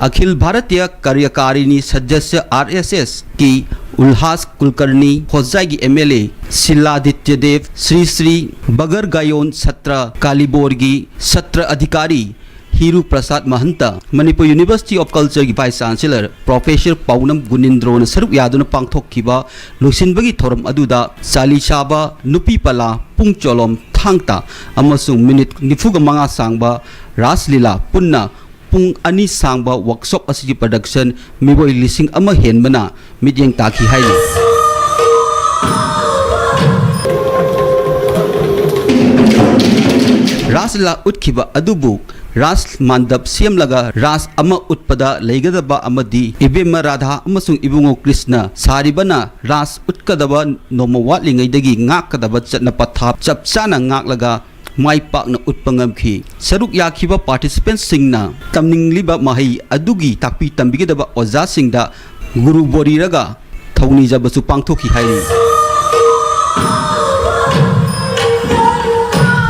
ꯑꯈꯤꯜ Bharatiya ꯀꯥꯔꯌꯀꯥꯔꯤꯅꯤ ꯁꯗꯁ꯭ꯌ, RSSꯀꯤ ꯎꯜꯍꯥꯁ ꯀꯨꯜꯀꯔꯅꯤ, ꯍꯣꯖꯥꯏꯒꯤ MLA ꯁꯤꯂꯥꯗꯤꯇ꯭ꯌ Dev, Shri Shri ꯕꯒꯔꯒꯥꯌꯣꯟ ꯁꯇ꯭ꯔ ꯀꯥꯂꯤꯕꯣꯔꯒꯤ ꯁꯇ꯭ꯔ ꯑꯙꯤꯀꯥꯔꯤ ꯍꯤꯔꯨ Prasad ꯃꯍꯟꯇ, Manipur University of Cultureꯒꯤ Vice Chancellor Professor ꯄꯥꯎꯅꯝ ꯒꯨꯅꯤꯟꯗ꯭ꯔꯣꯅ ꯁꯔꯨꯛ ꯌꯥꯗꯨꯅ ꯄꯥꯡꯊꯣꯛꯈꯤꯕ ꯂꯣꯏꯁꯤꯟꯕꯒꯤ ꯊꯧꯔꯝ ꯑꯗꯨꯗ ꯆꯥꯂꯤ ꯁꯥꯕ, ꯅꯨꯄꯤ ꯄꯂꯥ, ꯄꯨꯡ ꯆꯣꯂꯣꯝ, ꯊꯥꯡ ꯇꯥ ꯑꯃꯁꯨꯡ ꯃꯤꯅꯤꯠ ꯅꯤꯐꯨꯒ ꯃꯉꯥ ꯁꯥꯡꯕ ꯔꯥꯁ ꯂꯤꯂꯥ ꯄꯨꯟꯅ ꯄꯨꯡ ꯑꯅꯤ ꯁꯥꯡꯕ ꯋꯥꯔꯛꯁꯣꯞ ꯑꯁꯤꯒꯤ ꯄ꯭ꯔꯗꯛꯁꯟ ꯃꯤꯑꯣꯏ ꯂꯤꯁꯤꯡ ꯑꯃ ꯍꯦꯟꯕꯅ ꯃꯤꯠꯌꯦꯡ ꯇꯥꯈꯤ ꯍꯥꯏꯔꯤ꯫ ꯔꯥꯁ ꯂꯤꯂꯥ ꯎꯠꯈꯤꯕ ꯑꯗꯨꯕꯨ ꯔꯥꯁ ꯃꯥꯟꯗꯞ ꯁꯦꯝꯂꯒ ꯔꯥꯁ ꯑꯃ ꯎꯠꯄꯗ ꯂꯩꯒꯗꯕ ꯑꯃꯗꯤ ꯏꯕꯦꯝꯃ ꯔꯥꯙꯥ ꯑꯃꯁꯨꯡ ꯏꯕꯨꯡꯉꯣ ꯀ꯭ꯔꯤꯁꯅ ꯁꯥꯔꯤꯕꯅ ꯔꯥꯁ ꯎꯠꯀꯗꯕ ꯅꯣꯡꯃ ꯋꯥꯠꯂꯤꯉꯩꯗꯒꯤ ꯉꯥꯛꯀꯗꯕ ꯆꯠꯅ ꯄꯊꯥꯞ ꯆꯞ ꯆꯥꯅ ꯉꯥꯛꯂꯒ ꯃꯥꯏ ꯄꯥꯛꯅ ꯎꯠꯄ ꯉꯝꯈꯤ꯫ ꯁꯔꯨꯛ ꯌꯥꯈꯤꯕ ꯄꯥꯔꯇꯤꯁꯤꯄꯦꯟꯁꯤꯡꯅ ꯇꯝꯅꯤꯡꯂꯤꯕ ꯃꯍꯩ ꯑꯗꯨꯒꯤ ꯇꯥꯛꯄꯤ ꯇꯝꯕꯤꯒꯗꯕ ꯑꯣꯖꯥꯁꯤꯡꯗ ꯒꯨꯔꯨ ꯕꯣꯔꯤꯔꯒ ꯊꯧꯅꯤꯖꯕꯁꯨ ꯄꯥꯡꯊꯣꯛꯈꯤ ꯍꯥꯏꯔꯤ꯫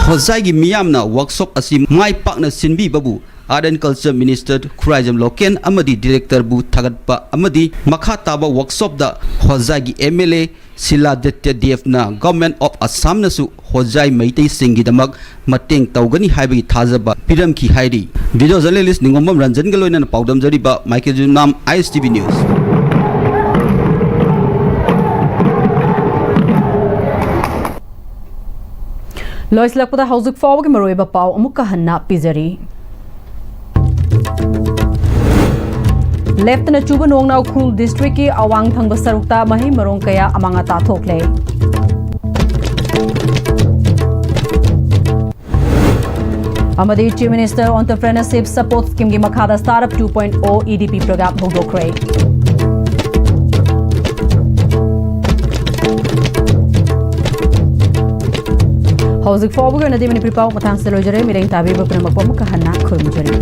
ꯍꯣꯖꯥꯏꯒꯤ ꯃꯤꯌꯥꯝꯅ ꯋꯥꯔꯛꯁꯣꯞ ꯑꯁꯤ ꯃꯥꯏ ꯄꯥꯛꯅ ꯁꯤꯟꯕꯤꯕꯕꯨ Art and Culture Minister Khuraijam Loken ꯑꯃꯗꯤ ꯗꯤꯔꯦꯛꯇꯔꯕꯨ ꯊꯥꯒꯠꯄ ꯑꯃꯗꯤ ꯃꯈꯥ ꯇꯥꯕ ꯋꯥꯔꯛꯁꯣꯞꯇ ꯍꯣꯖꯥꯏꯒꯤ M L A ꯁꯤꯂꯥꯗꯤꯇ꯭ꯌ ꯗꯦꯕꯅ Government of Assam ꯅꯁꯨ ꯍꯣꯖꯥꯏ ꯃꯩꯇꯩꯁꯤꯡꯒꯤꯗꯃꯛ ꯃꯇꯦꯡ ꯇꯧꯒꯅꯤ ꯍꯥꯏꯕꯒꯤ ꯊꯥꯖꯕ ꯄꯤꯔꯝꯈꯤ ꯍꯥꯏꯔꯤ꯫ Video journalist ꯅꯤꯡꯉꯣꯝꯕꯝ ꯔꯟꯖꯟꯒ ꯂꯣꯏꯅꯅ ꯄꯥꯎꯗꯝꯖꯔꯤꯕ Michael ꯖꯨꯅꯥꯝ, I S T V News꯫ ꯂꯣꯏꯁꯤꯜꯂꯛꯄꯗ ꯍꯧꯖꯤꯛ ꯐꯥꯎꯕꯒꯤ ꯃꯔꯨꯑꯣꯏꯕ ꯄꯥꯎ ꯑꯃꯨꯛꯀ ꯍꯟꯅ ꯄꯤꯖꯔꯤ꯫ ꯂꯦꯞꯇꯅ ꯆꯨꯕ ꯅꯣꯡꯅ ꯎꯈ꯭ꯔꯨꯜ ꯗꯤꯁꯇ꯭ꯔꯤꯛꯀꯤ ꯑꯋꯥꯡ ꯊꯪꯕ ꯁꯔꯨꯛꯇ ꯃꯍꯩ ꯃꯔꯣꯡ ꯀꯌꯥ ꯑꯃꯥꯡ ꯑꯇꯥ ꯊꯣꯛꯂꯦ꯫ ꯑꯃꯗꯤ Chief Minister Entrepreneurship Support Scheme ꯒꯤ ꯃꯈꯥꯗ Startup two point oh E D P program ꯍꯧꯗꯣꯛꯈ꯭ꯔꯦ꯫ ꯍꯧꯖꯤꯛ ꯐꯥꯎꯕꯒꯤ ꯑꯣꯏꯅꯗꯤ ꯃꯅꯤꯄꯨꯔꯤ ꯄꯥꯎ ꯃꯇꯥꯡꯁꯤꯗ ꯂꯣꯏꯖꯔꯦ꯫ ꯃꯤꯠꯌꯦꯡ ꯇꯥꯕꯤꯕ ꯄꯨꯝꯅꯃꯛꯄꯨ ꯑꯃꯨꯛꯀ ꯍꯟꯅ ꯈꯨꯔꯨꯝꯖꯔꯤ꯫